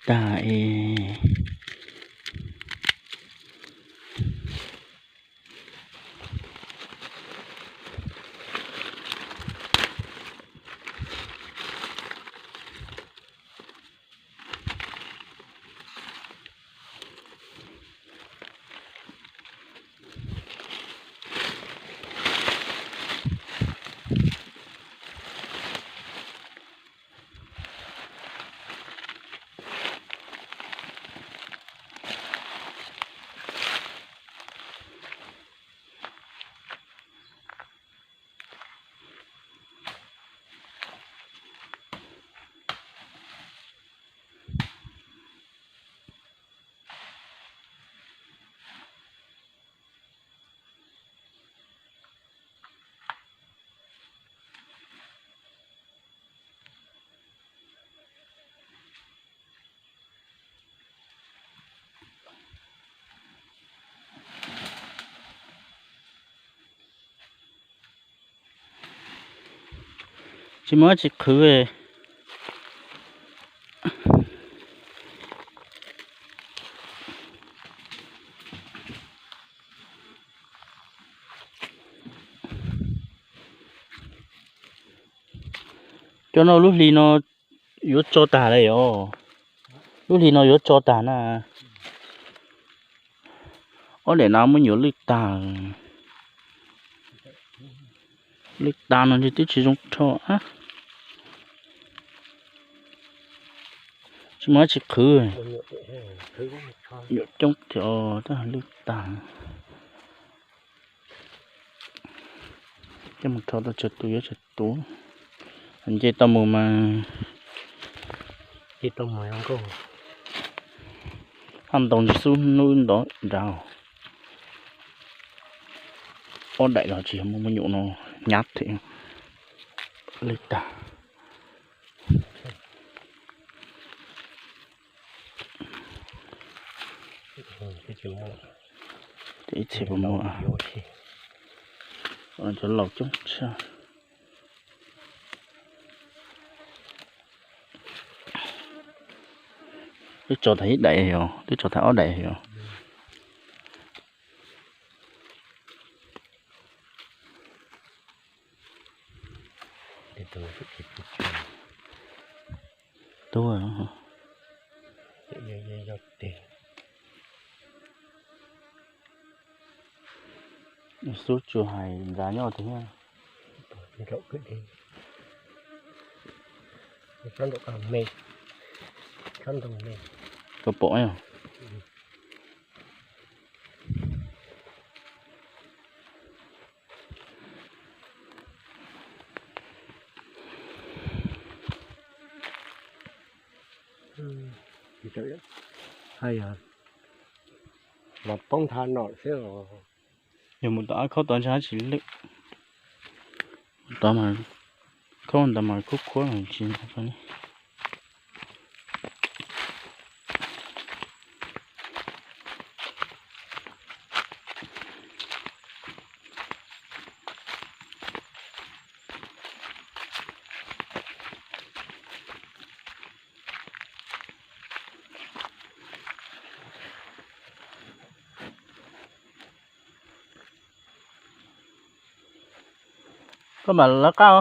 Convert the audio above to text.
tag es. Tsis muaj dab tsi qhwv. Cov no lub hli no yuav tso tag lawm os. Lub hli no yuav tso tag na. Ob daim no muab nyuam lwj tag. Lwj tag no ntshe twb tsis zoo rho. Tsis muaj dab tsi qhwv. Nyuam coob tiag, tab lwj tag. Coj mus rho tau tsawg tus yuav tsawg tus. Nce tau mus mas, haj ntoo ntsis xub hnub ntov nrad. Ob daim los tsis yog muaj me nyuam no nyab thiab. Lwj tag. Ib txhia puas muaj, cov laus coob tshaj. Twb tso tag ib daim yog, twb tso tag ob daim yog. Tub, xub tsuas hais ntxav nyob tiag. Koj pom yog. Mas poob nthav no xwb. Yog mus tom av khaub tod ntshe tsis lwj. Tod mas khaub ntawd mas khuab khuab tsis. Koj mam lawv qab.